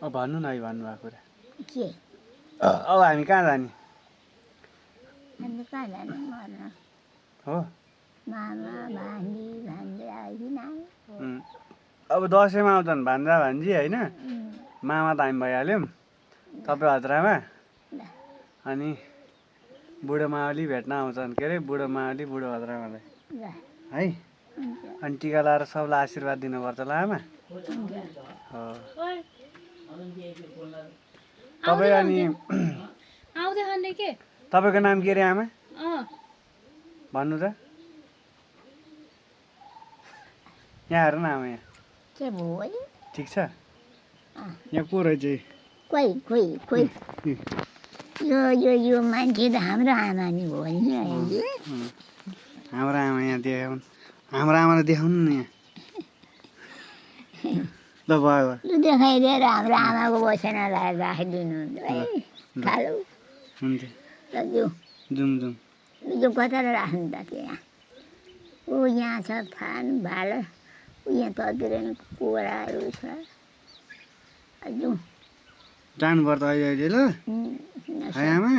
अब भन्नु न है भन्नुभएको कुरा के अब हामी कहाँ जाने हामी कहाँ जाने मर्न हो मामा भान्जी भान्जी आइदिन अब दसैँमा आउँछन् भान्जा भान्जी होइन मामा त हामी भइहाल्यौँ तपाईँ हजरामा अनि बुढो मावली भेट्न आउँछन् के अरे बुढो मावली बुढो हजरामालाई है अनि टिका लाएर सबलाई आशीर्वाद दिनुपर्छ ल आमा हो तपाईँ अनि आउँदै खाने के तपाईँको नाम के अरे आमा भन्नु त यहाँ हेर न आमा यहाँ के भयो ठिक छ यहाँ को रहेछ खोइ यो मान्छे त हाम्रो आमा नि हो नि अहिले हाम्रो आमा यहाँ देखाउनु हाम्रो आमालाई देखाउनु न यहाँ ल भयो लु देखाइदिएर हाम्रो आमाको बसेना राखिदिनु खालु हुन्छ ल जाउँ जाउँ यो कता राख्नु त त्यहाँ ऊ यहाँ छ थान भाडा यहाँ ततिर कोराहरू छ जाउँ जानुपर्छ अहिले अहिले ल है आमा